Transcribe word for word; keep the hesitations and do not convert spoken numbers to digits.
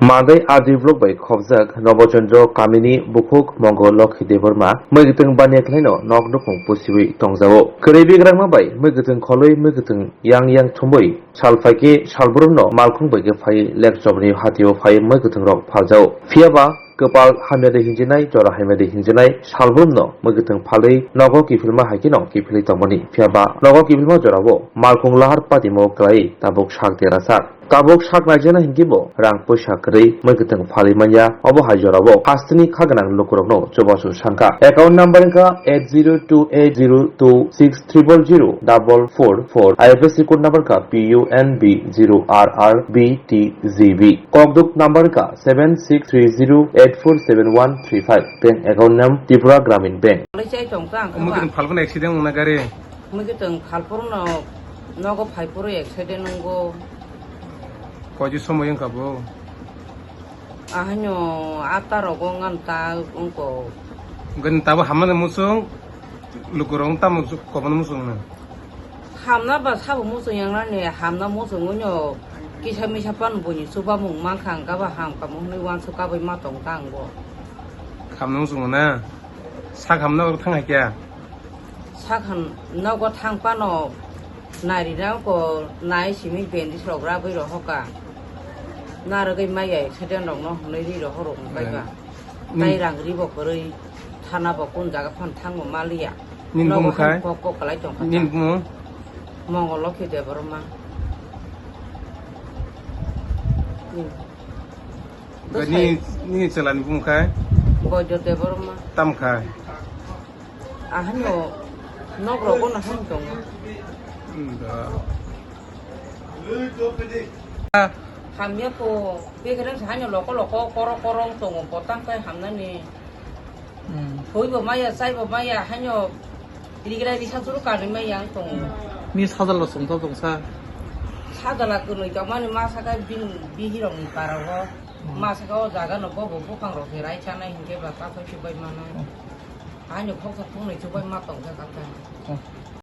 Mandai R D block bai khobjak Nobochandra kamini bukhuk Mongo Lokhi Debbarma mwgwtwng baniya khlaino nok nukhung pusiwi tongjago. Kwrwi bigrangma bai mwgwtwng kholwi mwgwtwng yang yang thumwi sal phaikhe salbrumno malkhung bai khe phai lekchobni hatio phai mwgwtwng rok phaljago. Phiyaba kwpal hamya de hinjinai, jora hamya de hinjinai salbrumno mwgwtwng phalwi nogo kiphilma hai kheno kiphilwi tongmani. Phiyaba nogo kiphilma jorao malkhung lahar patimo kwlai tabuk sak derasak. Tabuk sak naijana hinkhe bo rang poisa kwrwi mwgwtwng phalwi manya. Obo hai jorao hasteni kha gwnang lukurokno chubachu sankha. Account number wngkha eight zero two eight zero two six triple zero double four four. I F S C code number wngkha P U N B zero R R B T G B. Kokduk number wngkha seven six three zero eight four seven one three five. Bank account name Tripura Gramin Bank. Omo khe phalphano accident wngna gari. Mui kwtwng phalphuru no nogo phaiphuru accident wngo. Koijo somoi wngkha bo? Ahaino atta rogo ngan ta wngko. Gani tabo hamna muchung, lukurok tamo kobono muchung no. Hamna ba sabo muchung yang nani hamna muchung wngno kisa misa pan boni chuba mung mankha ang kaba ham kamo hwnwi wansuk kabai ma tong ta ang bo. Hamna muchung na? Sak hamna thang hai kya? Sakhan nogo thang pano nari na ko nai simi bendi srok rabwi rohoka. Narwgwi maya accident rok no hwnwi ri rohorok wngkha ba. Hmm. Tai rang ribo kwrwi thana bo kun jaga phan thangbo maliya. Nini nogo bumung khai? Kok kok kalai tongkha. Nini bumung? Mongol Lokhi Debbarma. Hmm. Nini, nini chalani bumung khai? Boido Debbarma. Tam khai? Ahano nok rogo no han tongo. Hmm, da. Hamya ko begreng sa hanyo loko loko koro koro tongo potang kai hamnani. Hmm. Thoi bo maya, chai bo maya, hanyo rigra risa churu kani maya ang tongo. Ni sajala songsa songsa. Sajala kunui tongmani masa kai bin bihirong ni parao. Hmm. Masa kai o jaga no bobo buphang rok se rai chanai hinkhe ba pathor chubai manai. Hmm. Ani khoksa thungnwi chubai ma tongkha kaka. Oh.